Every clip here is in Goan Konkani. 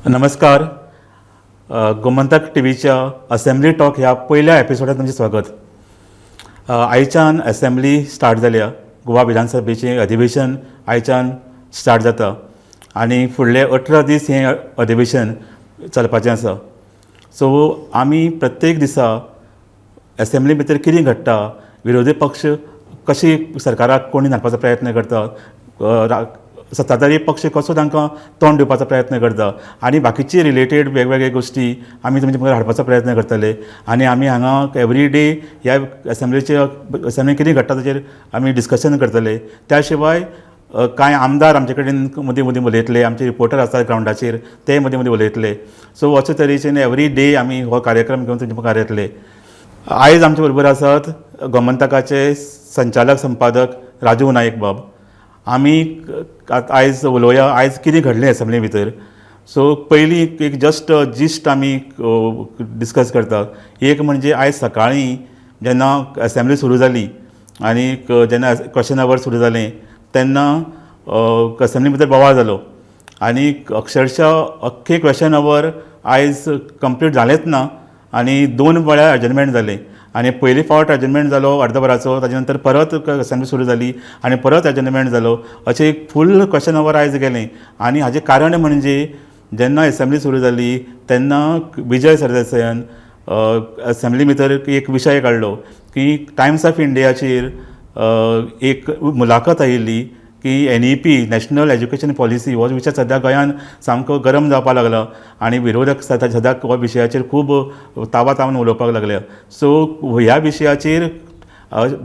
नमस्कार. गोमंतक टीव्हीच्या असेंब्ली टॉक ह्या पयल्या एपिसोडात तुमचें स्वागत. आयच्यान असेंब्ली स्टार्ट जाल्या. गोवा विधानसभेचें अधिवेशन आयच्यान स्टार्ट जाता आनी फुडले 18 दीस हें अधिवेशन चलपाचें आसा. सो आमी प्रत्येक दिसा असेंब्ली भितर कितें घडटा, विरोधी पक्ष कशी सरकाराक कोंयडी घालपाचो प्रयत्न करता, सत्ताधारी पक्ष कसो तांकां तोंड दिवपाचो प्रयत्न करता आनी बाकीची रिलेटेड वेगवेगळे गोश्टी आमी तुमचे मुखार हाडपाचो प्रयत्न करतले. आनी आमी हांगा एवरी डे ह्या असेंब्लीचे, असेंब्ली कितें घडटा ताचेर आमी डिस्कशन करतले. त्या शिवाय कांय आमदार आमचे कडेन मदीं मदीं उलयतले, आमचे रिपोर्टर आसात ग्रावंडाचेर, ते मदीं मदीं उलयतले. सो अशे तरेच्यान एवरी डे आमी हो कार्यक्रम घेवन तुमचे मुखार येतले. आयज आमचे बरोबर आसात गोमंतकाचे संचालक संपादक राजू नायक बाब. आमी आयज उलोवया आयज कितें घडलें असेंब्ली भितर. सो पयलीं एक जस्ट जिस्ट आमी डिस्कस करतात. एक म्हणजे आयज सकाळीं जेन्ना असेंब्ली सुरू जाली आनी जेन्ना क्वेश्चन our सुरू जालें तेन्ना असेंब्ली भितर बोवाळ जालो आनी अक्षरशः अख्खें क्वेश्चन our आयज कंप्लीट जालेंच ना आनी दोन वेळा एडजर्नमेंट जालें. आनी पयली फावट एडजर्नमेंट जालो अर्द वराचो, ताजे नंतर परत असेंब्ली सुरू जाली आनी परत एडजर्नमेंट जालो. अशें एक फूल क्वेश्चन our आयज गेलें. आनी हाजें कारण म्हणजे जेन्ना असेंब्ली सुरू जाली तेन्ना विजय सरदेसायान असेंब्ली भितर एक विशय काडलो की टायम्स ऑफ इंडियाचेर एक मुलाखत आयिल्ली की एनईपी, नॅशनल एज्युकेशन पॉलिसी, हो विशय सद्या गोंयान सामको गरम जावपाक लागला आनी विरोधक सद्या सद्याक हो विशयाचेर खूब तावा तावन उलोवपाक लागल्या. सो ह्या विशयाचेर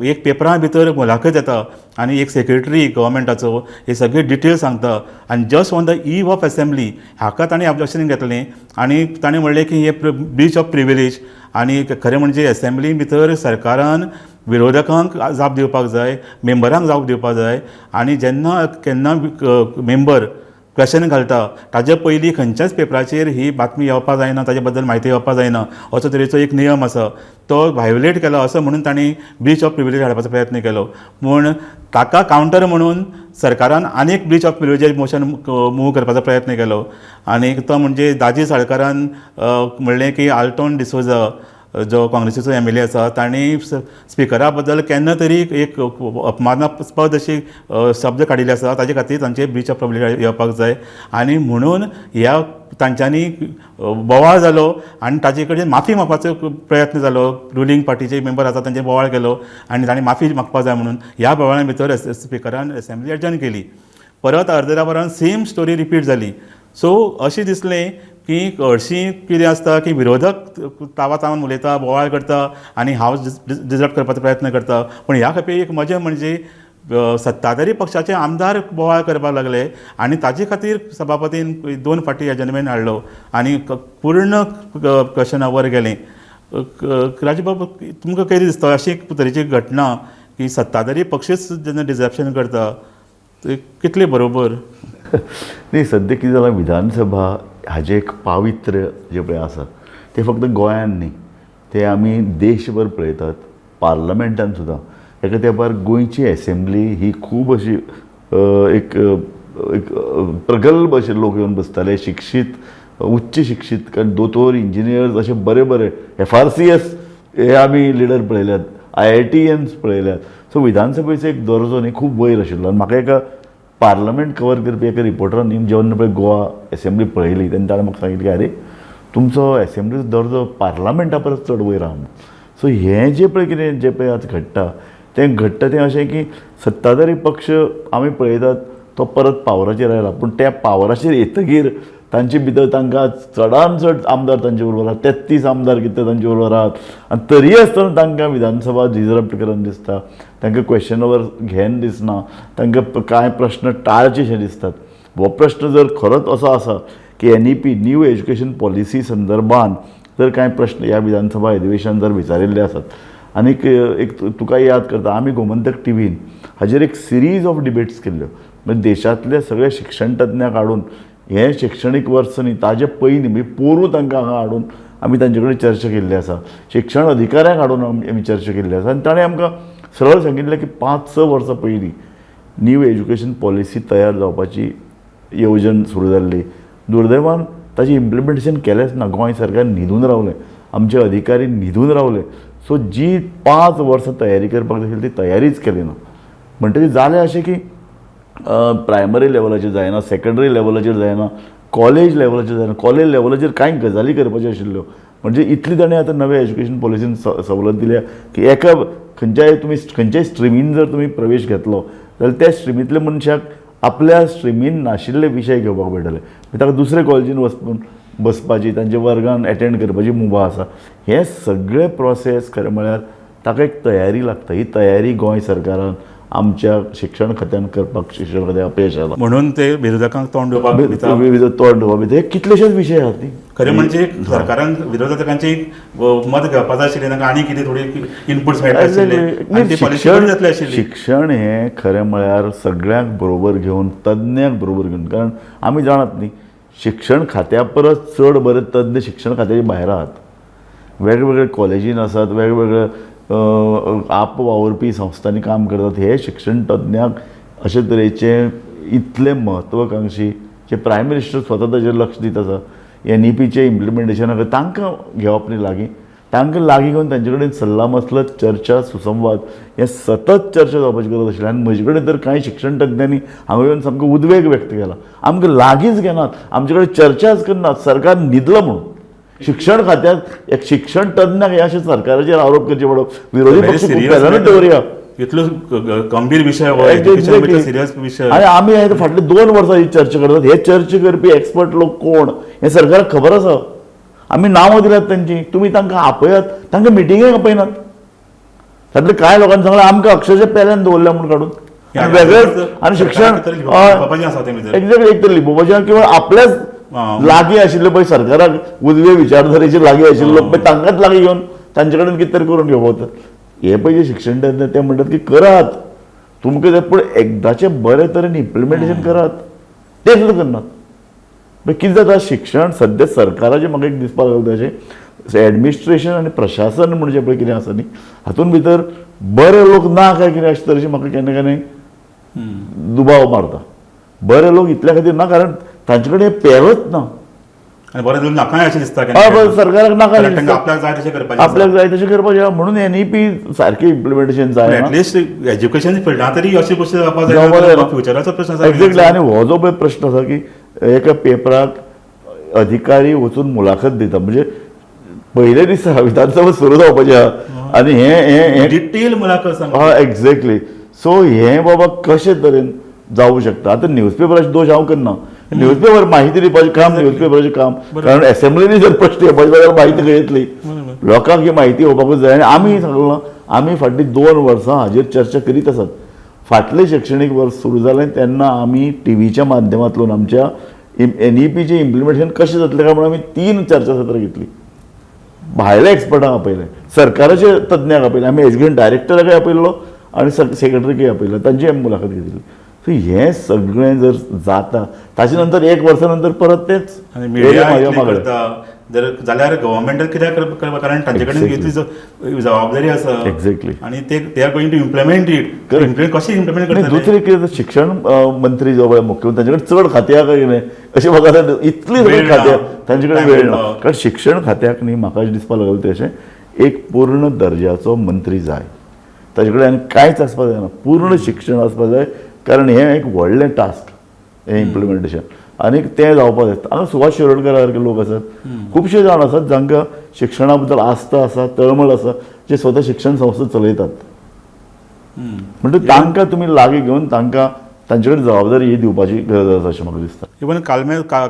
एक पेपरा भितर मुलाखत येता आनी एक सेक्रेटरी गव्हर्मेंटाचो हे सगळे डिटेल्स सांगता आनी just on the eve of assembly हाका ताणें ऑब्जेक्शन घेतलें आनी ताणें म्हणलें की हे ब्रीच ऑफ प्रिविलेज. आनी खरें म्हणजे एसेंब्ली भितर सरकारान विरोधकांक जाप दिवपाक जाय, मेंबरांक जाप दिवपाक जाय आनी जेन्ना केन्ना मेंबर क्वेशन घालता ताजे पयलीं खंयच्याच पेपराचेर ही बातमी येवपाक जायना, ताजे बद्दल म्हायती येवपाक जायना, असो तरेचो एक नियम आसा. तो व्हायोलेट केलो असो म्हणून तांणी ब्रीच ऑफ प्रिविलेज हाडपाचो प्रयत्न केलो. पूण ताका कावंटर म्हणून सरकारान आनीक breach of privilege motion move करपाचो प्रयत्न केलो आनी तो म्हणजे दाजी साळकारान म्हणलें की आल्टोन डिसोजा जो काँग्रेसीचो एमएलए आसा, तांणी स्पिकरा बद्दल केन्ना तरी एक अपमानास्पद अशी शब्द काडिल्ले आसा, ताजे खातीर तांचे ब्रीच ऑफ प्रिविलेज येवपाक जाय. आनी म्हणून ह्या तांच्यांनी बोवाळ जालो आनी ताजे कडेन माफी मागपाचो प्रयत्न जालो. रुलींग पार्टीचे मेंबर आसा तांचे बोवाळ केलो आनी तांणी माफी मागपाक जाय म्हणून. ह्या बोवाळा भितर स्पिकरान एसेंब्ली एडजर्न केली. परत अर्द्या वरान सेम स्टोरी रिपीट जाली. सो अशें दिसलें की हरशीं कितें आसता की विरोधक तावा तावान उलयता, बोवाळ करता आनी हावस डिजर्व करपाचो प्रयत्न करता, पूण ह्या खेपे एक मजा म्हणजे सत्ताधारी पक्षाचे आमदार बोवाळ करपाक लागले आनी ताजे खातीर सभापतीन दोन फावटी एजर्नमेंट हाडलो आनी पूर्ण क्वेश्चन our गेलें. राजूबाब, तुमकां कितें दिसता, अशी एक तरेची घटना की सत्ताधारी पक्षच जेन्ना डिजर्प्शन करता ते कितले बरोबर? न्ही, सद्या कितें जालां, विधानसभा हाजें एक पावित्र्य जें पळय आसा तें फक्त गोंयान न्ही, तें आमी देशभर पळयतात. पार्लमेंटान सुद्दां एका तेंपार गोंयची एसेंब्ली ही खूब अशी एक एक प्रगल्भ अशे लोक येवन बसताले, शिक्षीत, उच्च शिक्षीत, कारण दोतोर, इंजिनियर्स अशे बरे बरे एफआरसीएस हे आमी लिडर पळयल्यात, आयआयटीयन्स पळयल्यात. सो विधानसभेचो एक दर्जो न्ही खूब वयर आशिल्लो. आनी म्हाका एका पार्लमेंट कवर करपी एका रिपोर्टरान न्ही जेन्ना पळय गोवा एसेंब्ली पळयली तेन्ना ताणें म्हाका सांगितलें की आरे, तुमचो एसेंब्लीचो दर्जो पार्लमेंटा परस चड वयर आहा म्हणून. सो हें जें पळय कितें जें पळय आतां घडटा तें घडटा तें अशें की सत्ताधारी पक्ष आमी पळयतात तो परत पावराचेर आयला, पूण त्या पावराचेर येतगीर तांचे भितर तांकां चडान चड आमदार तांचे बरोबर आहात, 33 आमदार कितें तांचे बरोबर आहात आनी तरी आसतना तांकां विधानसभा डिजरप्ट करन दिसता, तांकां क्वेश्चन our घेन दिसना, तांकां कांय प्रश्न टाळचे शे दिसतात. हो प्रश्न जर खरोच असो आसा की एनईपी, न्यू एज्युकेशन पॉलिसी संदर्भान जर कांय प्रश्न ह्या विधानसभा अधिवेशन जर विचारिल्ले आसात. आनीक एक तुका याद करता, आमी गोमंतक टिवीन हाजेर एक सिरीज ऑफ डिबेट्स केल्ल्यो, म्हणजे देशांतले सगळे शिक्षण तज्ञांक हाडून हें शिक्षणीक वर्स न्ही ताजे पयलीं, म्हणजे पोरूं तांकां हांगा हाडून आमी तांचे कडेन चर्चा केल्ली आसा, शिक्षण अधिकाऱ्यांक हाडून आमी चर्चा केल्ली आसा. आनी ताणें आमकां सरळ सांगिल्लें की 5-6 वर्सां पयलीं न्यू एज्युकेशन पॉलिसी तयार जावपाची येवजण सुरू जाल्ली. दुर्दैवान ताचें इम्प्लिमेंटेशन केलेंच ना. गोंय सरकार न्हिदून रावलें, आमचे अधिकारी न्हिदून रावले. सो जी 5 वर्सां तयारी करपाक जाय आशिल्ली ती तयारीच केली ना. म्हणटकीर जालें अशें की प्रायमरी लेवलाचेर जायना, सेकेंडरी लेवलाचेर जायना, कॉलेज लेवलाचेर जायना. कॉलेज लेवलाचेर कांय गजाली करपाच्यो आशिल्ल्यो. म्हणजे इतली ताणें आतां नवे एज्युकेशन पॉलिसीन सवलत दिल्या की एका खंयच्याय तुमी खंयच्याय स्ट्रिमीन जर तुमी प्रवेश घेतलो जाल्यार त्या स्ट्रिमींतल्या मनशाक आपल्या स्ट्रिमीन नाशिल्ले विशय घेवपाक मेळटले. ताका दुसरे कॉलेजीन वचून बसपाची, तांच्या वर्गान एटेंड करपाची मुभा आसा. हे सगळे प्रोसेस खरें म्हळ्यार ताका एक तयारी लागता. ही तयारी गोंय सरकारान आमच्या शिक्षण खात्यान करपाक शिक्षण खात्याक अपेश आयलां म्हणून ते विरोधकांक तोंड दिवपाक तोंड दिवपाक हे कितलेशेच विशय आहात न्ही. खरें म्हणजे सरकारान विरोधकांची मत घेवपाक जाय आशिल्लें, तांकां आनी कितें थोडी इनपुट्स मेळटा आशिल्ले. शिक्षण हें खरें म्हळ्यार सगळ्यांक बरोबर घेवन, तज्ञांक बरोबर घेवन, कारण आमी जाणात न्ही शिक्षण खात्या परस चड बरे तज्ञ शिक्षण खात्याचे भायर आहात. वेगवेगळे कॉलेजीन आसात, वेगवेगळे आप वावुरपी संस्थांनी काम करतात. हे शिक्षण तज्ञांक अशे तरेचे इतले महत्वाकांक्षी जे प्रायम मिनिस्टर स्वता ताजेर लक्ष दीत आसा, एनईपीचे इम्प्लिमेंटेशना खातीर तांकां घेवप न्ही लागीं, तांकां लागीं घेवन तांचे कडेन सल्ला मसलत, चर्चा, सुसंवाद हे सतत चर्चा जावपाची गरज आशिल्ली. आनी म्हजे कडेन तर कांय शिक्षण तज्ञांनी हांगा येवन सामको उद्वेग व्यक्त केला, आमकां लागींच घेनात, आमचे कडेन चर्चाच करनात, सरकार न्हिदलां म्हणून. शिक्षण खात्यात एक शिक्षण तज्ञाक हे अशें सरकाराचेर आरोप करचे पडप, विरोधी पक्ष पेल्यानूच दवरया. इतलो गंभीर विशय, सिरियस विशय. आनी आमी फाटले 2 वर्सां ही चर्चा करतात. हे चर्चा करपी एक्सपर्ट लोक कोण हें सरकाराक खबर आसा. आमी नांवां दिल्यात तांची, तुमी तांकां आपयात, तांकां मिटिंगेक आपयनात. तातूंतले कांय लोकांनी सांगलें आमकां अक्षरशः पेल्यान दवरल्या म्हूण काडून वेगळेच. आनी शिक्षण एक्झॅक्टली एक तर लिपोवपाचें किंवा आपल्याच लागीं आशिल्ले पळय सरकाराक उजवे विचारधारेचे लागीं आशिल्ले लोक पळय तांकांच लागीं घेवन तांचे कडेन कितें तरी करून घेवपाक वतात. हे पळय जे शिक्षण तज्ञ ते म्हणटात की करात तुमकां जाय, पूण एकदाचें बरे तरेन इम्प्लिमेंटेशन करात, तें सुद्दां करनात. कितें जाता, शिक्षण सद्या सरकाराचें म्हाका एक दिसपाक लागता अशें एडमिनिस्ट्रेशन आनी प्रशासन म्हणजे पळय कितें आसा न्ही, हातूंत भितर बरे लोक ना काय कितें अशें तरेचें म्हाका केन्ना केन्ना दुबाव मारता. बरे लोक इतल्या खातीर ना कारण तांचे कडेन पेलच ना. बरें नाकाय अशें दिसता सरकाराक नाका, आपल्याक जाय तशें करपाचें, आपल्याक जाय तशें करपाचें. म्हणून एनईपी सारकें इम्प्लिमेंटेशन जाय. एटलिस्ट एज्युकेशन फिल्डांत तरी अशी गोश्टी जावपाक जाय, फ्युचराचो प्रश्न आसा. एक्झॅक्टली. आनी हो जो पळय प्रश्न आसा की एका पेपराक अधिकारी वचून मुलाखत दिता, म्हणजे पयले दिसा विधानसभा सुरू जावपाची आहा आनी हे डिटेल मुलाखत. हय एक्झॅक्टली. सो हें बाबा कशे तरेन जावूं शकता. आतां न्यूजपेपराचे दोश हांव करना, न्यूजपेपर माहिती दिवपाचें काम न्यूजपेपराचें काम, कारण एसेंब्लीनी जर प्रश्न येवपाचे जाल्यार माहिती खंय येतली, लोकांक ही माहिती येवपाकूच जाय. आनी आमी सांगलां, आमी फाटलीं 2 वर्सां हाजेर चर्चा करीत आसात. फाटलें शिक्षणीक वर्स सुरू जालें तेन्ना आमी टीव्हीच्या माध्यमांतल्यान आमच्या एनईपीचें इम्प्लिमेंटेशन कशें जातलें काय म्हणून आमी 3 चर्चा सत्रां घेतली. भायल्या एक्सपर्टांक आपयलें, सरकाराचे तज्ञांक आपयलें, आमी एज्युकेशन डायरेक्टराकय आपयल्लो आनी सेक्रेटरीकय आपयलो, तांची आमी मुलाखत घेतली. सो हें सगळें जर जाता ताचे नंतर 1 वर्सा नंतर परत तेच जर जाल्यार गव्हर्मेंटान कित्याक कारण तांचे कडेन इतली जबाबदारी आसा. एक्झॅक्टली. आनी ते they are going to implement it. Implement कशें इम्प्लिमेंट करतले? दुसरें कितें, शिक्षण मंत्री जो पळय मुख्यमंत्री तांचे कडेन चड खातें आहा काय कितें अशें म्हाका इतली सगळीं खातें तांचे कडेन वेळ ना. कारण शिक्षण खात्याक न्ही म्हाका अशें दिसपाक लागलें तशें एक पूर्ण दर्जाचो मंत्री जाय, ताजे कडेन आनी कांयच आसपाक जायना, पूर्ण शिक्षण आसपाक जाय. कारण हें एक व्हडलें टास्क हें इम्प्लिमेंटेशन आनी तें जावपाक जाय. हांगा सुभाष शिरोडकर सारके लोक आसात, खुबशे जाण आसात जांकां शिक्षणा बद्दल आस्था आसा, तळमळ आसा, जे स्वता शिक्षण संस्था चलयतात. म्हणटकीर तांकां तुमी लागीं घेवन तांकां तांचे कडेन जबाबदारी ही दिवपाची गरज आसा अशें म्हाका दिसता. इवन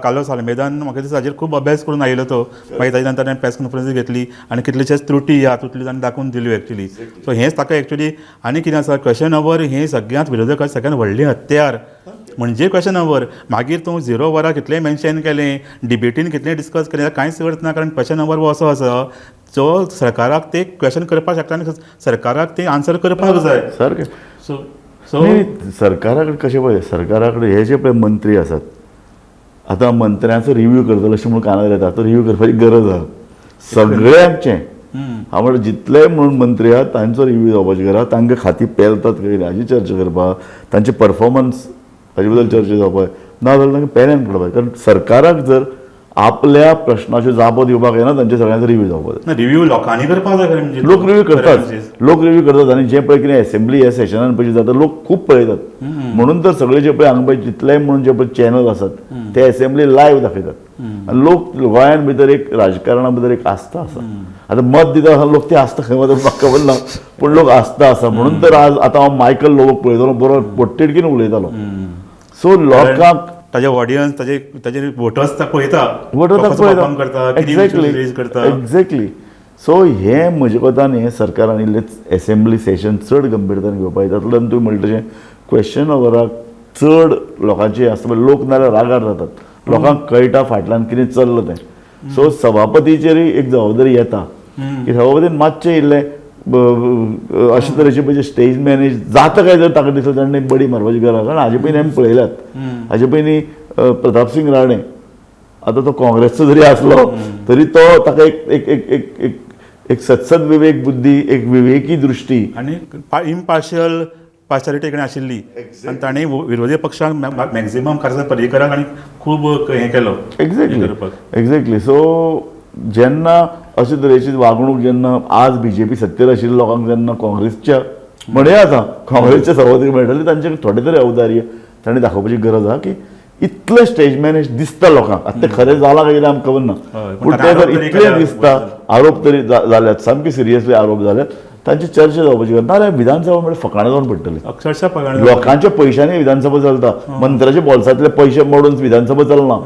कार्लोस आल्मेदान म्हाका दिसता हाजेर खूब अभ्यास करून आयिल्लो तो, मागीर ताजे नंतर ताणें प्रेस कॉन्फरन्स घेतली आनी कितलेशेच त्रुटी ह्या हातूंतली ताणें दाखोवन दिल्यो एक्चुली. सो हेंच ताका एक्चुली. आनी कितें आसा, क्वेशन our हें सगळ्यांत विरोधकां सगळ्यांत व्हडलें हत्यार म्हणजे क्वेशन our. मागीर तूं 0 वरां कितलेंय मेन्शन केलें, डिबेटीन कितलेंय डिस्कस केलें, कांयच अर्थ ना. कारण क्वेशन our हो असो आसा जो सरकाराक ते क्वेशन करपाक शकता आनी सरकाराक ते आन्सर करपाक जाय. सारकें. सो सो सरकारा कडेन कशें पळय, सरकारा कडेन हे जे पळय मंत्री आसात, आतां मंत्र्यांचो रिव्यू करतलो अशें म्हणून कानार येता, आतां रिव्यू करपाची गरज आसा सगळ्यांचें. हांव म्हणटा जितले म्हणून मंत्री आहात तांचो रिव्यू जावपाची गरज आसा, तांकां खाती पेलतात काय कितें हाजी चर्चा करपाक, तांचे परफॉर्मन्स हाजे बद्दल चर्चा जावपाक, ना जाल्यार तांकां पेल्यान काडपाक. कारण सरकाराक जर आपल्या प्रश्नाच्यो जापो दिवपाक येना, तांचे सगळ्यांचो रिव्यू जावपाक जाय. रिव्यू लोकांनी करपाक जाय खरें म्हणजे. लोक रिव्यू खरें करतात, म्हणजे. लोक रिव्यू करतात. आनी जें पळय कितें एसेंब्ली ह्या सेशनान पळय जाता, लोक खूब पळयतात. म्हणून तर सगळे जे पळय हांगा पळय जितलेय म्हणून जे पळय चॅनल आसात ते एसेंब्ली लायव्ह दाखयतात. आनी लोक गोंयान भितर एक राजकारणा भितर एक आस्था आसा. आतां मत दिता आसतना लोक ती आस्था खंय वता म्हाका खबर ना, पूण लोक आस्था आसा. म्हणून तर आज आतां हांव मायकल लोबोक पळयतालो, बरो पोटतिडकीन उलयतालो. सो लोकांक ताजे ऑडियन्स, ताजे ताजे वोटर्स पळयता, वोटर कसो परफॉर्म करता, कितें एक्झॅक्टली रेज करता. एक्झॅक्टली. सो हें म्हजे कोतान हें सरकारान इल्लें एसेंब्ली सेशन चड गंभीरतान घेवपाक जाय. तातूंतल्यान तुवें म्हणलें तशें क्वेश्चन ओवराक चड लोकांची आसता, म्हणजे लोक नाजाल्यार रागार जातात, लोकांक कळटा फाटल्यान कितें चल्लां तें. सो सभापतीचेरूय एक जबाबदारी येता की सभापतीन मातशें इल्लें अशे तरेचे म्हणजे स्टेज मॅनेज जाता काय जर ताका दिसता ताणें बडी मारपाची गरज आसा. कारण हाजे पयलीं आमी पळयल्यात, हाजे पयलीं प्रतापसिंग राणे, आतां तो काँग्रेसचो जरी आसलो तरी तो ताका एक एक एक एक एक एक सत्सद विवेक बुद्धी, एक विवेकी दृश्टी आनी इम्पार्शियल पार्शालिटी कडेन आशिल्ली. आनी ताणें विरोधी पक्षांक मॅक्झिमम खासा पर्रीकराक आनी खूब हें केलो हें करपाक. एक्झॅक्टली. सो जेन्ना अशे तरेची वागणूक जेन्ना आज बीजेपी सत्तेर आशिल्ल्या लोकांक जेन्ना काँग्रेसच्या म्हणया आतां काँग्रेसच्या सभापतीक मेळटले, तांचे थोडे तरी औदार्य तांणी दाखोवपाची गरज आहा की इतलें स्टेज मॅनेज दिसता लोकांक. आतां तें खरें जालां काय कितें आमकां खबर ना, हय, पूण तें जर आरोप तरी इतलें केल्यार दिसता, आरोप तरी जाल्यात, सामके सिरियसली आरोप जाल्यात, तांची चर्चा जावपाची गरज. नाजाल्यार विधानसभा म्हळ्यार फकाणां जावन पडटली. अक्षरशः पगार लोकांच्या पयशांनी विधानसभा चलता, मंत्र्याच्या बोल्सांतले पयशे मोडून विधानसभा चलना.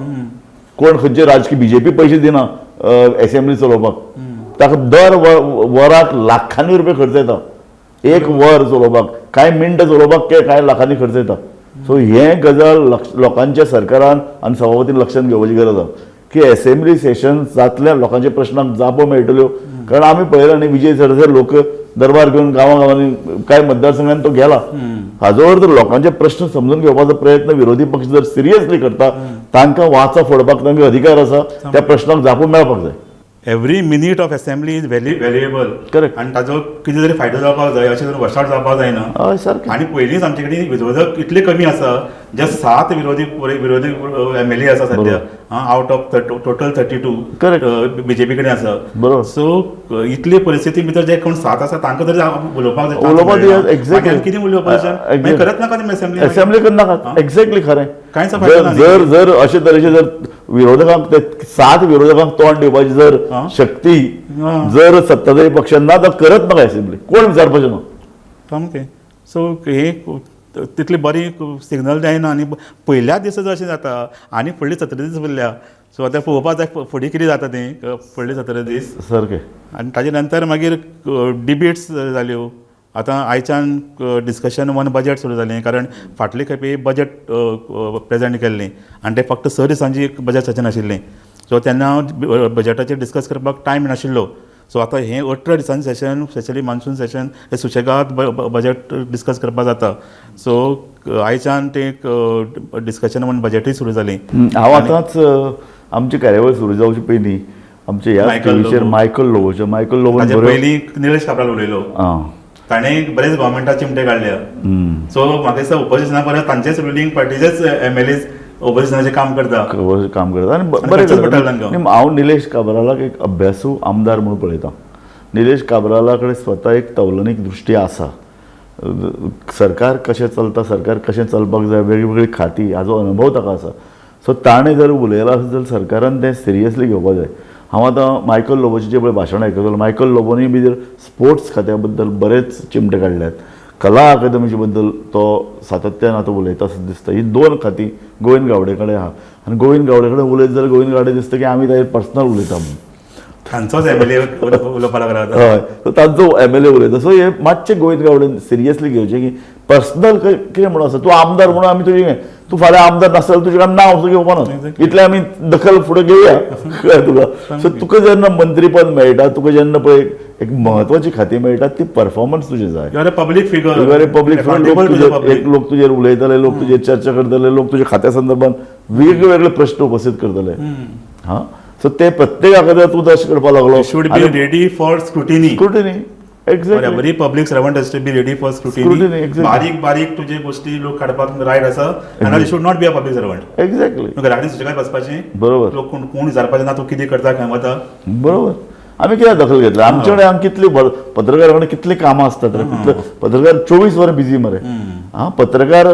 कोण खंयचे राजकीय बीजेपी पयशे दिना एसेंब्ली चलोवपाक, ताका दर वराक लाखांनी रुपये खर्च येता. एक वर चलोवपाक, कांय मिनटां चलोवपाक कांय लाखांनी खर्च येता. सो हें गजाल लोकांच्या सरकारान आनी सभापतीन लक्षांत घेवपाची गरज आसा की एसेंब्ली सेशन जातल्या लोकांच्या प्रश्नांक जापो मेळटल्यो. कारण आमी पळयलां न्ही, विजय सरदेसाय लोक दरबार घेवन गांवां गांवांनी कांय मतदारसंघांनी तो गेला. हाजो अर्थ लोकांचे प्रश्न समजून घेवपाचो प्रयत्न विरोधी पक्ष जर सिरियसली करता, तांकां वाचा फोडपाक तांकां अधिकार आसा, त्या प्रश्नाक जापो मेळपाक जाय. Every minute of assembly is valuable. Correct. आनी ताजो कितें तरी फायदो जावपाक जाय, अशें करून वशाड जावपाक जायना. हय सारकें. आनी पयलींच आमचे कडेन विरोधक इतले कमी आसा, जे 7 विरोधी विरोधी एम एल ए आसा सद्या, out of total 32. Correct. BJP कडेन आसा. बरोबर. सो इतले परिस्थिती भितर जे कोण 7 आसा तांकां तरी उलोवपाक जाय. उलोवपाक दियात, exactly. बाकी कितें उलोवपाचें? मागीर करत नाका तुमी असेंब्ली. असेंब्ली करनाकात. एक्झॅक्टली खरें. कांयच फायदो जर ना. जर जर अशे तरेचे जर विरोधकांक ते 7 विरोधकांक तोंड दिवपाची जर शक्ती जर सत्ताधारी पक्षान ना तर करत नाका असेंब्ली, कोण विचारपाचें ना. सामकें. सो हे तितली बरी सिग्नल जायना आनी पयल्याच दिसा जर अशें जाता आनी फुडले 17 दीस उरल्या. सो आतां पळोवपाक जाय फुडें कितें जाता तें फुडले 17 दीस. सारकें. आनी ताजे नंतर मागीर डिबेट्स जाल्यो. आतां आयच्यान डिस्कशन ऑन बजट सुरू जालें, कारण फाटले खेपे बजट प्रेजेंट केल्लें आनी तें फक्त 6 दिसांची बजट सेशन आशिल्लें. सो तेन्ना बजटाचेर डिस्कस करपाक टायम नाशिल्लो. सो आतां हें 18 दिसांचें सेशन, स्पेशली मान्सून सेशन, हें सुशेगाद बजट डिस्कस करपाक जाता. सो आयच्यान तें डिस्कशन ऑन बजटूय सुरू जालें. हांव आतांच आमची कार्यावळ सुरू जावचे पयलीं आमच्या ह्या मायकल टीव्हीचेर लोबो. मायकल लोबोचो, मायकल लोबोन ताजे बऱ्यो पयलीं निलेश काब्राल उलयलो, ताणें बरेच गव्हर्मेंटाक चिमटे काडल्या. सो म्हाका दिसता ओपोजिशना परस तांचेच रुलींग पार्टीचेच एम एल एज ओपोजिशनाचें काम करता. काम करता आनी आनी बरें खर्चूच करता. पडटा तांकां. न्ही, हांव निलेश काब्रालाक एक अभ्यासू आमदार म्हणून पळयता. निलेश काब्राला कडेन स्वता एक तवलनीक दृश्टी आसा, सरकार कशें चलता, सरकार कशें चलपाक जाय, वेगवेगळी खाती हाजो अनुभव ताका आसा. सो ताणें जर उलयलां आसत जाल्यार सरकारान तें सिरियसली घेवपाक जाय. हांव आतां मायकल लोबोचें जें पळय भाशण आयकतालो, मायकल लोबोनी बी जर स्पोर्ट्स खात्या बद्दल बरेच चिमटे काडल्यात, कला अकादमीचे बद्दल तो सातत्यान आतां उलयता असो दिसता. ही 2 खातीं गोविंद गावडे कडेन आहा आनी गोविंद गावडे कडेन उलयत जाल्यार गोविंद गावडे दिसता की आमी ताजेर पर्सनल उलयता म्हणून. तांचोच एम एल ए उलोवपाक लागला आतां. हय, सो तांचो एम एल ए उलयता. सो हे मातशें गोविंद गावडेन सिरियसली घेवचें की पर्सनल कितें म्हणून आसा, तूं आमदार म्हणून आमी तुजें, तूं फाल्यां आमदार नासता जाल्यार तुजें आमी नांव सुद्दां घेवपा ना, इतलें आमी दखल फुडें घेवया, कळ्ळें तुका. सो तुका जेन्ना मंत्रीपद मेळटा, तुका जेन्ना पळय एक म्हत्वाची खातीं मेळटा, ती परफॉर्मन्स तुजी जाय. You are a public figure. You are a public figure. Accountable to the लोक तुजेर public. एक लोक तुजेर उलयतले, लोक तुजेर चर्चा करतले, लोक तुज्या खात्या संदर्भात वेगवेगळे प्रश्न उपस्थित करतले. हां, सो ते प्रत्येका खातीर तूं तशें करपाक लागलो. You should be ready for scrutiny. Scrutiny, Exactly. Every public servant has to be ready for Scrutiny, scrutiny. Exactly. बारीक बारीक तुजे गोष्टी लोक काडपाक रायट आसा आनी should not be a public servant. Exactly. घरा कडेन सुशेगाद बसपाचें, बरोबर. लोक कोण कोण विचारपाचें ना तूं कितें करता, खंय वता. बरोबर. आमी कित्याक दखल घेतला? आमचे कडेन आमी कितली पत्रकारा कडेन कितली कामां आसतात रे, कितले पत्रकार 24 वरां बिजी मरे. आं, पत्रकार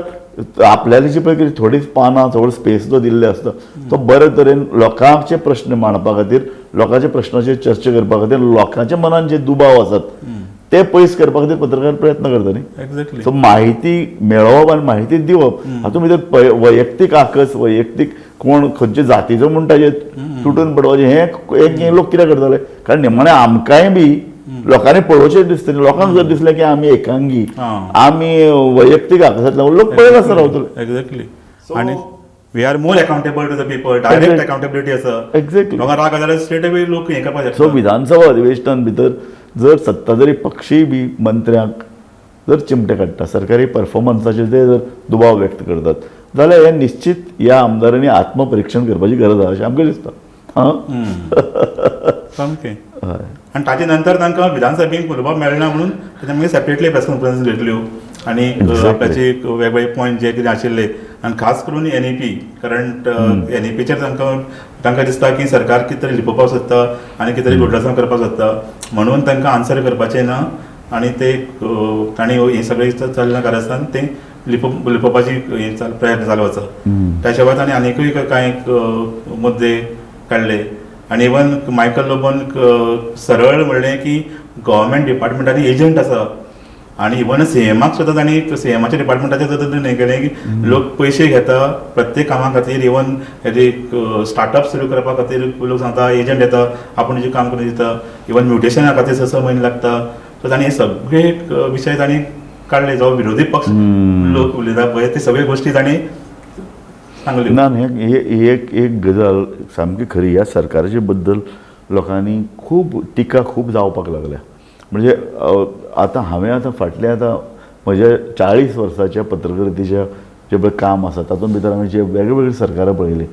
आपल्याली जी पळय कितें थोडीच पानां, थोडो स्पेस जो दिल्ले आसता तो बरे तरेन लोकांचे प्रश्न मांडपा खातीर, लोकांच्या प्रश्नाचेर चर्चा करपा खातीर, लोकांच्या मनान जे दुबाव आसात ते पयस करपा खातीर पत्रकार प्रयत्न करता न्ही. एक्झॅक्टली. सो माहिती मेळोवप आनी माहिती दिवप हातूंत भितर वैयक्तीक आकस, वैयक्तीक कोण खंयचे जातीचो म्हूण ताजेर तुटून पडपाचें हें लोक कितें करताले. कारण निमाणें आमकांय बी लोकांनी पळोवचें दिसता न्ही. लोकांक जर दिसलें की आमी एकांगी, आमी वैयक्तीक आकसांतल्यान लोक पळयत आसता रावतले. एक्झॅक्टली. आनी we are more accountable to the people, direct accountability आसा. एक्झॅक्टली. लोकांक राग आयलो जाल्यार स्ट्रेट अवे लोक हें करपाक सो शकता. विधानसभा अधिवेशनान भितर जर सत्ताधारी पक्षीय बी मंत्र्यांक जर चिमटे काडटा, सरकारी परफॉर्मन्साचेर ते जर दुबाव व्यक्त करतात जाल्यार हें निश्चित ह्या आमदारांनी आत्मपरिक्षण करपाची गरज आसा अशें आमकां दिसता. हां, सामकें. आनी ताजे नंतर तांकां विधानसभेक उलोवपाक मेळना म्हणून ताच्या मागीर सेपरेटली प्रेस कॉन्फरन्स घेतल्यो आनी आपल्याचे वेगवेगळे पॉयंट जे कितें आशिल्ले, आनी खास करून एनईपी, कारण एनईपीचेर तांकां दिसता की सरकार कितें तरी लिपोवपाक सोदता आनी कितें तरी गुड्डासांव करपाक सोदता, म्हणून तांकां आन्सर करपाचें ना आनी ते तांणी हें सगळें चल्लां कारस्थान तें लिपोवपाची हें प्रयत्न चालू आसा. ताच्या भायर तांणी आनिकूय कांय मुद्दे काडले आनी इवन मायकल लोबोन सरळ म्हणलें की गव्हर्मेंट डिपार्टमेंटांनी एजंट आसा आनी इवन सीएमाक सुद्दां तांणी सीएमाच्या डिपार्टमेंटाचेर सुद्दां हें केलें की लोक पयशे घेता प्रत्येक कामा खातीर, इवन स्टार्टअप सुरू करपा खातीर लोक सांगता एजंट येता आपूण तुजें काम करून दिता, इवन म्युटेशना खातीर 6 म्हयने लागता. सो तांणी हे सगळे विशय तांणी काडले, जो विरोधी पक्ष लोक उलयता पळय ते सगळे गोश्टी तांणी सांगल्यो. ना, ही एक गजाल सामकी खरी. ह्या सरकाराचे बद्दल लोकांनी खूब टिका खूब जावपाक लागल्या. म्हणजे आतां हांवें आतां फाटल्या आतां म्हज्या 40 वर्साच्या पत्रकारितेच्या जें पळय काम आसा तातूंत भितर हांवें जे वेगवेगळी सरकारां पळयलीं,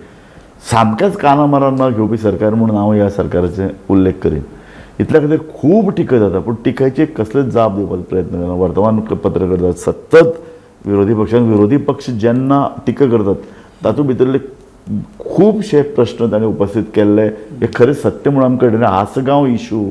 सामकेंच काना मारान ना घेवपी सरकार म्हणून हांव ह्या सरकाराचें उल्लेख करीन. इतल्या खातीर खूब टिका जाता पूण टिकायची कसलेच जाप दिवपाचो प्रयत्न करना. वर्तमान पत्र करतात सतत विरोधी पक्षान, विरोधी पक्ष जेन्ना टिका करतात तातूंत भितरले खुबशे प्रश्न ताणें उपस्थित केल्ले हे खरें सत्य म्हणून आमकां कळटा. आसगांव इशू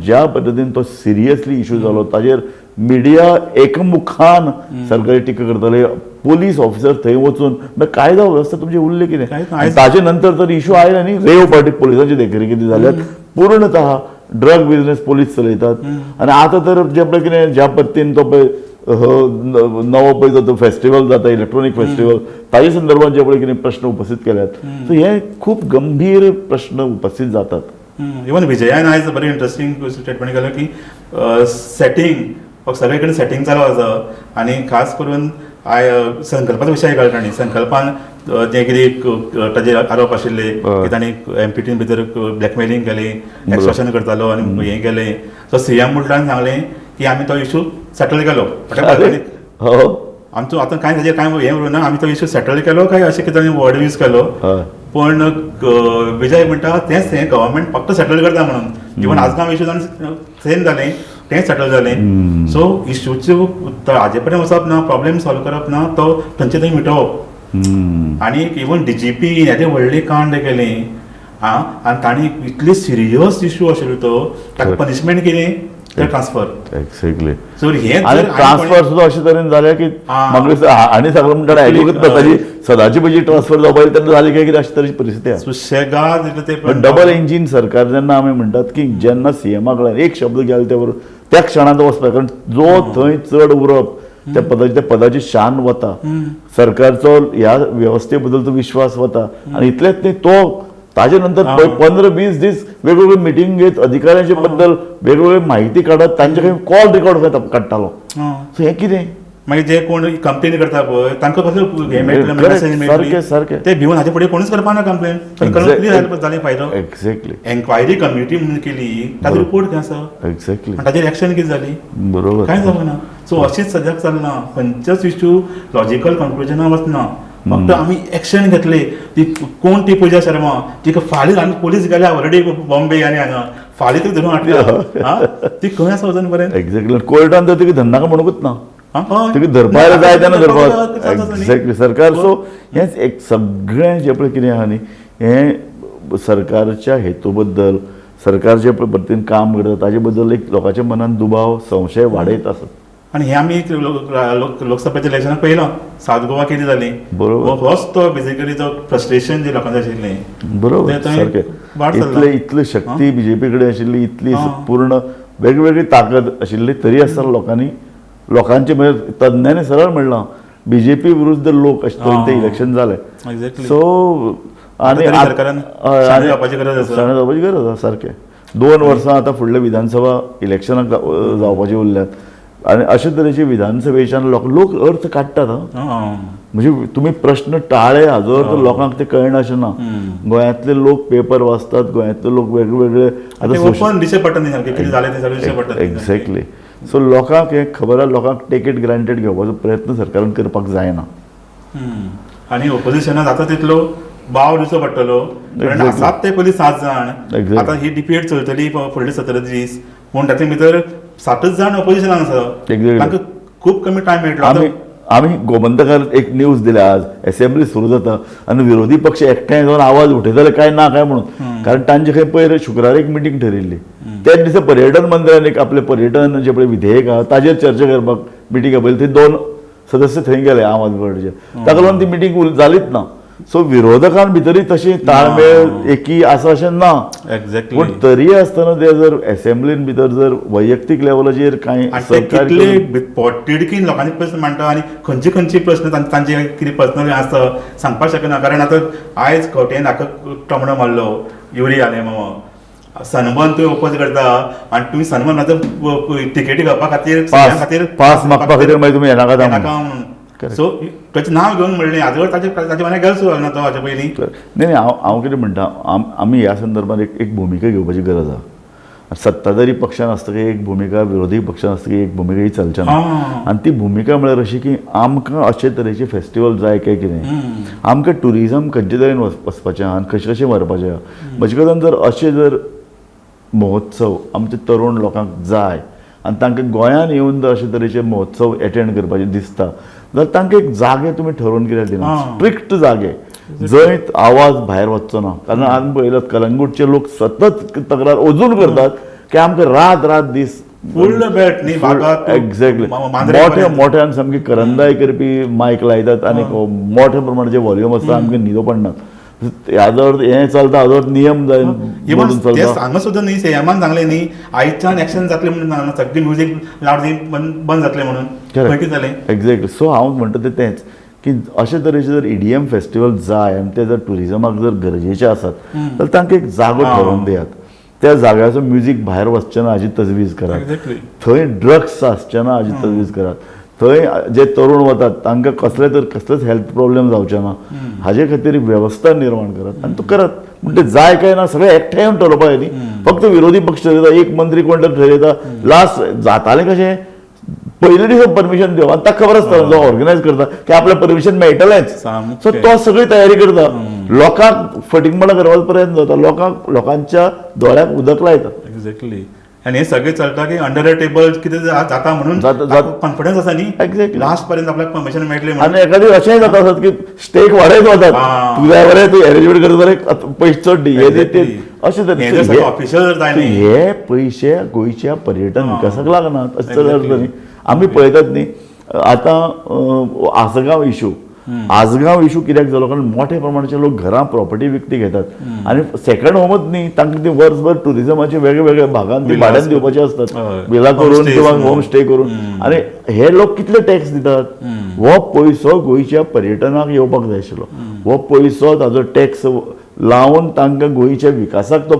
ज्या पद्दतीन तो सिरियसली इशू जालो ताजेर मिडिया एकमुखान सरकारी टिका करताले, पोलीस ऑफिसर थंय वचून कायदा वेवस्था तुमची उरली कितें. ताजे नंतर तर इशू आयले न्ही, रेव पार्टी पोलिसांची देखरेखी जाल्यात, पूर्णतः ड्रग बिझनेस पोलीस चलयतात. आनी आतां तर जे पळय कितें ज्या पद्दतीन तो पळय नवो पळय जो फेस्टिवल जाता इलेक्ट्रॉनीक फेस्टिवल ताजे संदर्भात जे पळय कितें प्रश्न उपस्थित केल्यात, सो हे खूब गंभीर प्रश्न उपस्थित जातात. इवन विजयान आयज बरें इंट्रस्टींग स्टेटमेंट केलें की सेटींग सगळे कडेन सेटींग चालू आसा आनी खास करून संकल्पाचो विशय काडटा तांणी. संकल्पान जे कितें ताजेर आरोप आशिल्ले की तांणी एमपीटीन भितर ब्लॅकमेलिंग केलें, एक्सटॉर्शन करतालो आनी हें केलें. सो सीएम म्हणल्यार सांगलें की आमी तो इशू सेटल केलो. आमचो आतां कांय ताजेर कांय हें उरूं ना, आमी तो इशू सेटल केलो काय अशें कितें तांणी वर्ड यूज केलो. पण विजय म्हणटा तेंच हें गव्हर्मेंट फक्त सेटल करता म्हणून. इवन आजगांव इशू सेम जालें, तें सेटल जालें. सो इशूच्यो हाजे पर्यंत वचप ना, प्रॉब्लेम सॉल्व करप ना, तो थंयचे थंय मिटोवप. आनी इवन डीजीपी हेजें व्हडलें कांड केलें आं, आनी तांणी इतले सिरियस इशू आशिल्लो तो ताका पनिशमेंट केली ते ट्रान्सफर. एक्झॅक्टली. सो हे ट्रान्सफर सुद्दां अशे तरेन जालें की आनी सगळें म्हणटा आयकूंकच ना, ताजी सदांची पयली ट्रान्सफर जावपाची तेन्ना जाली काय कितें अशे तरेची परिस्थिती आसा. सुशेगाद ते डबल इंजीन सरकार जेन्ना आमी म्हणटात की जेन्ना सीएमा कडेन एक शब्द गेलो ते बरोबर त्या क्षणांत वचपाक, कारण जो थंय चड उरप त्या पदाची त्या पदाची शान वता, सरकारचो ह्या वेवस्थे बद्दल तो विश्वास वता. आनी इतलेंच न्ही तो ताजे नंतर 15-20 दीस वेगवेगळे मिटींग घेत अधिकाऱ्यांचे बद्दल वेगवेगळी माहिती काडत तांचे कडेन कॉल रिकॉर्ड काडटालो. सो हें कितें मागीर जे कोण कंप्लेन करता पळय तांकां कसलें हें मेळटलें, मेसेज मेळटली, सारकें ते भिवन हाचे फुडें कोणूच करपा ना कंप्लेन. जालें फायदो. एक्झॅक्टली. एन्क्वायरी कमिटी म्हणून केली, ताजो रिपोर्ट खंय आसा? एक्झॅक्टली. ताजेर एक्शन कितें जाली? बरोबर, कांय जावंक ना. सो अशीच सद्याक चलना, खंयच्याच इशू लॉजिकल कंक्लुजना वचना. फक्त आमी एक्शन घेतले. ती कोण ती पूजा शर्मा तिका फाल्यां आनी पोलीस गेल्या ऑलरेडी बॉम्बे आनी हांगा फाल्यां तिका धरून हाडटा. हा, ती खंय आसा अजून पर्यंत? एक्झॅक्टली. कोर्टान तर तिका धरनाका म्हणूंकच ना. हा, हय. तिका धरपाक जाय तेन्ना धरपाक. जाता न्ही. एक्झॅक्टली सरकार. सो हेंच एक सगळें जें पळय कितें आहा न्ही, हें सरकारच्या हेतू बद्दल, सरकार जे पळय पद्दतीन काम करता ताजे बद्दल एक लोकांच्या मनान दुबाव, संशय वाडयत आसत. आनी हे आमी लोकसभेच्या इलेक्शनाक पळयलां, साउथ गोवा कितें जाली. होच तो बेसिकली तो फ्रस्ट्रेशन जे लोकांचें आशिल्लें बरोबर ते थंय सारकें. वाड चल्ला. इतले इतली शक्ती बीजेपी कडेन आशिल्ली, इतली आं. पूर्ण वेगवेगळी ताकद आशिल्ली, तरी आसतना लोकांनी, लोकांचे म्हणजे तज्ञांनी सरळ म्हणलां बीजेपी विरुद्ध लोक अशें तरेन ते आं. इलेक्शन जालें. सो आनी तरी सरकारान हय, शाणे जावपाची गरज आसा. शाणे जावपाची गरज आसा सारकें. 2 वर्सां आतां फुडले विधानसभा इलेक्शनाक जावपाची उरल्यात आनी अशे तरेचे विधानसभेच्यान लोक अर्थ काडटात. हा, म्हणजे तुमी प्रश्न टाळे हाजो अर्थ लोकांक ते कळना अशें ना. गोंयांतले लोक पेपर वाचतात, गोंयांतले लोक वेगवेगळे ते ओपन दिशे पडटा न्ही सारकें, कितें जालें तें सगळें दिशे पडटा न्ही सारकें. एक्झॅक्टली. सो लोकांक हें खबर आहा, लोकांक टेक it granted घेवपाचो प्रयत्न सरकारान करपाक जायना. आनी ओपोजिशनाक जाता तितलो बाव दिवचो पडटलो, कारण आसात ते पयलीं 7 जाण. आतां ही डिबेट चलतली फुडले 17 दीस, पूण तातूंत भितर 7 जाण ओपोजिशनाक आसा. तांकां खूब कमी टायम मेळटलो. आमी गोमंतकार एक न्यूज दिल्या आज, एसेंब्ली सुरू जाता आनी विरोधी पक्ष एकठांय जावन आवाज उठयतले काय ना काय म्हणून, कारण तांचे खंय पयर शुक्रार एक मिटींग ठरयल्ली. त्याच दिसा पर्यटन मंत्र्यान एक आपले पर्यटन जे पळय विधेयक आहा ताजेर चर्चा करपाक मिटींग आपयली. थंय 2 सदस्य थंय गेले आम आदमी पार्टीचे, ताका लागून ती मिटींग जालीच ना. सो विरोधकां भितरूय तशी ताळमेळ एकी आसा अशें ना. पूण तरी आसतना ते जर एसेंब्लीन भितर जर वैयक्तीक लेवलाचेर कांय सहकार्य कितले पोटतिडकीन लोकांचे प्रस्न मांडटा आनी खंयचे खंयचे प्रस्न तांचे कितें पर्सनल आसता सांगपाक शकना. कारण आतां आयज खवटेन हाका टोमणो मारलो युरी आले मामा, सनबर्न तुवें ओपोज करता आनी तुमी सनबर्न आतां तिकेटी घेवपा खातीर खातीर पास मागपा खातीर मागीर तुमी येनाका म्हणून. सो ताचें नांव घेवन म्हणलें आजवर ताचे ताचे वांगडा गेलो सुद्दां ना तो हाचे पयलीं. न्ही, हांव कितें म्हणटा, आमी ह्या संदर्भात एक भुमिका घेवपाची गरज आसा. सत्ताधारी पक्षान आसतकीर एक भुमिका, विरोधी पक्षान आसतकीर एक भुमिका ही चलचे ना. आनी ती भुमिका म्हळ्यार अशी की आमकां अशे तरेचे फेस्टिवल जाय काय कितें, आमकां ट्युरिजम खंयचे तरेन वचपाचें आहा आनी कशें कशें व्हरपाचें आहा. म्हजे कडेन जर अशे जर महोत्सव आमचे तरुण लोकांक जाय आनी तांकां गोंयान येवन जर अशे तरेचे महोत्सव एटेंड करपाचे दिसता जाल्यार तांकां एक जागे तुमी ठरोवन कित्याक दिना, स्ट्रिक्ट जागे जंय आवाज भायर वचचो ना. कारण आमी पळयलां कलंगूटचे लोक सतत तक्रार अजून करतात की आमकां रात रात दीस फुल बेल्ट न्ही बागा, एक्झॅक्टली मोठ्या मोठ्यान सामकी करंदाय करपी मायक लायतात आनी मोठ्या प्रमाणाचे वॉल्यूम आसता, आमकां न्हिदो पडना. हाजो अर्थ हें चलता, हाजो अर्थ नियम जाय ते सांग सुद्दां न्ही, सीएमान सांगलें न्ही आयच्यान एक्शन जातलें म्हणून, सगळी म्युजीक लावड बंद जातलें म्हणून. कितें जालें? एक्झॅक्टली. सो हांव म्हणटा तें तेंच की अशे तरेचे जर ईडीएम फेस्टिवल जाय आनी ते जर ट्युरिजमाक जर गरजेचे आसात जाल्यार तांकां एक जागो ठरोवन दियात, त्या जाग्याचो म्युजीक भायर वचचें ना हाजी तजवीज करात, थंय ड्रग्स आसचे ना हाजी तजवीज करात, थंय जे तरुण वतात तांकां कसले तर कसलेच हेल्थ प्रॉब्लेम जावचे ना हाजे खातीर वेवस्था निर्माण करात आनी तो करात. म्हण ते जाय काय ना सगळे एकठांय येवन ठरोवपाक जाय न्ही, फक्त विरोधी पक्ष ठरयता, एक मंत्री कोण तर ठरयता, लास्ट जातालें कशें पयले दिसा परमिशन दिवप आनी ताका खबर आसता जो ऑर्गनायज करता की आपल्याक परमिशन मेळटलेंच, सो तो सगळी तयारी करता, लोकांक फटींगपणां करपाचो प्रयत्न जाता, लोकांक लोकांच्या दोळ्याक उदक लायता. एक्झॅक्टली. आनी हें सगळें चलता की अंडर the table कितें जाता म्हणून कॉन्फिडन्स आसा न्ही, एक्झॅक्टली लास्ट पर्यंत आपल्याक परमिशन मेळटलें. आनी एखादी अशेंय जाता आसत की स्टेक वाडयत वतात, तुज्या बरें तूं एरेंजमेंट करता बरें पयशे चड दी, हे ते अशें तरेन ऑफिशियल जाय. हे पयशे गोंयच्या पर्यटन विकासाक लागनात अशें तर अर्थ न्ही. आमी पळयतात न्ही आतां आसगांव इशू, आसगांव इशू कित्याक जालो, कारण मोठ्या प्रमाणाचे लोक घरां प्रॉपर्टी विकती घेतात आनी सेकंड होमच न्ही, तांकां ती वर्सभर ट्युरिजमाचे वेगवेगळ्या भागान ती भाड्यान दिवपाची आसतात, विला करून किंवा होम स्टे करून, आनी हे लोक कितले टॅक्स दितात. हो पयसो गोंयच्या पर्यटनाक येवपाक जाय आशिल्लो, हो पयसो ताजो टॅक्स लावन तांकां गोंयच्या विकासाक तो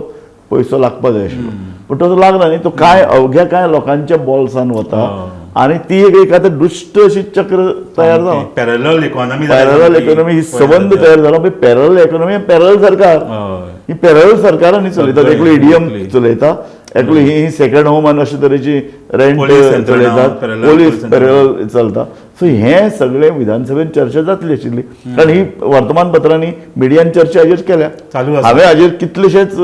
पयसो लागपाक जाय आशिल्लो, पूण तो लागना न्ही, तो कांय अवघ्या कांय लोकांच्या बोल्सान वता आनी ती एक एखादी दुश्ट अशी चक्र तयार जाला, पॅरलल इकॉनॉमी, पॅरलल इकॉनॉमी ही संबंद तयार जाला. पॅरलल इकॉनॉमी, पॅरलल सरकार, ही पॅरलल सरकारांनी चलयतात, एकलो ईडीएम चलयता, एकलो ही सेकंड होम आनी अशे तरेची रेंट पोलीस यंत्रणा, चलयतात, parallel police police यंत्रणा. पॅरल चलता. सो हें सगळें विधानसभेन चर्चा जातली आशिल्ली, कारण ही वर्तमानपत्रांनी मिडियान चर्चा हाजेर केल्या. चालू आसा. हांवें हाजेर कितलेशेच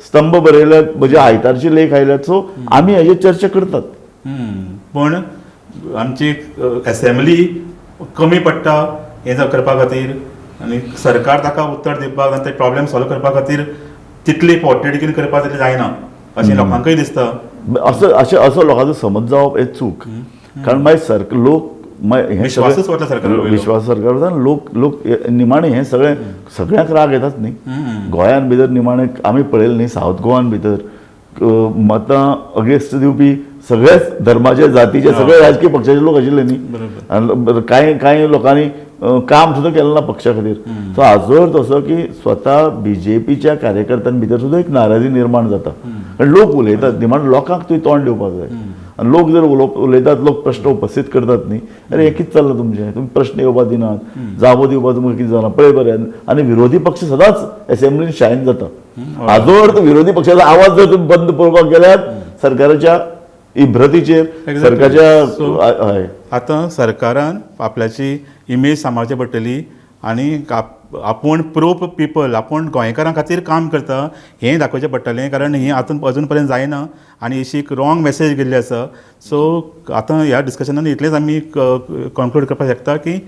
स्तंभ बरयल्यात, म्हजे आयतारचे लेख आयल्यात. सो आमी हाजेर चर्चा करतात. पण आमची असेंब्ली कमी पडटा हें करपा खातीर आनी सरकार ताका उत्तर दिवपाक आनी ते प्रॉब्लेम सॉल्व करपा खातीर तितली पोर्टेडिकेन करपाक तितली जायना अशें लोकांकय दिसता. असो अशें असो लोकांचो समज जावप हें चूक, कारण मागीर सरकार लोक मागीर हें विश्वासूच वता सरकारा वयलो. विश्वास सरकार वता आनी लोक लोक निमाणें हें सगळें सगळ्यांक राग येताच न्ही. गोंयान भितर निमाणें आमी पळयलें न्ही, सावथ गोवान भितर मतां अगेन्स्ट दिवपी सगळ्याच धर्माचे, जातीचे, सगळे राजकीय पक्षाचे लोक आशिल्ले न्ही. आनी कांय कांय लोकांनी काम सुद्दां केलें ना पक्षा खातीर. सो हाजो अर्थ असो की स्वता बीजेपीच्या कार्यकर्त्यां भितर सुद्दां एक नाराजी निर्माण जाता, कारण लोक उलयतात. निमाणें लोकांक तुवें तोंड दिवपाक जाय आनी लोक जर उलयतात, लोक प्रश्न उपस्थीत करतात न्ही, अरे हें कितें चल्लां तुमचें, तुमी प्रश्न येवपा दिनात, जापो दिवपा तुमकां कितें जालां पळय बरें. आनी विरोधी पक्ष सदांच एसेंब्लीन शायन जाता. हाजो अर्थ विरोधी पक्षाचो आवाज जर तुमी बंद पळोवपाक गेल्यार सरकाराच्या इभ्रतीचेर, सरकारच्या हय. आतां सरकारान आपल्याची इमेज सांबाळची पडटली आनी आपूण प्रो पिपल, आपूण गोंयकारां खातीर काम करता हें दाखोवचें पडटलें, कारण हें आतां अजून पर्यंत जायना आनी अशी एक रॉंग मॅसेज गेल्ली आसा. सो आतां ह्या डिस्कशनान इतलेंच आमी कॉन्क्लूड करपाक शकता की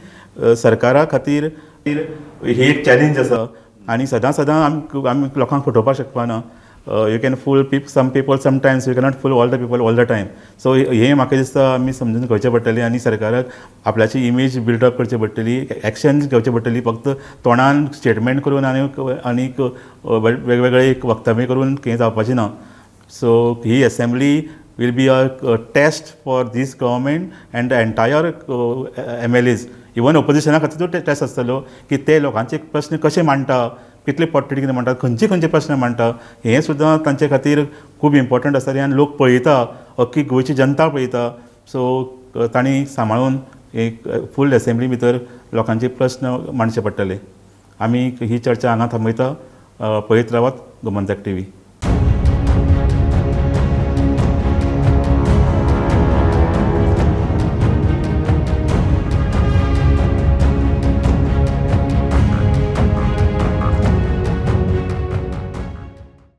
सरकारा खातीर ही एक चॅलेंज आसा आनी सदां सदां आमी लोकांक फटोवपाक शकपाना. You can fool some people sometimes, you cannot fool all the people all the time. So हें म्हाका दिसता आमी समजून घेवचें पडटलें आनी सरकाराक आपल्याची इमेज बिल्डअप करची पडटली, एक्शन घेवचें पडटली. फक्त तोंडान स्टेटमेंट करून आनी आनीक वेगवेगळे एक वक्तव्य करून हें जावपाचें ना. So he assembly will be a test for this government and the entire MLAs, even ओपोजिशना खातीर टेस्ट आसतलो की ते लोकांचे प्रश्न कशे मांडटा, कितले पोटतिडकीन मांडटा, खंयचे खंयचे प्रश्न मांडटा, हें सुद्दां तांचे खातीर खूब इम्पोर्टंट आसता आनी लोक पळयता, अख्खी गोंयची जनता पळयता. सो तांणी सांबाळून एक फूल एसेंब्ली भितर लोकांचे प्रश्न मांडचे पडटले. आमी ही चर्चा हांगा थांबयता. पळयत रावात गोमंतक टीव्ही.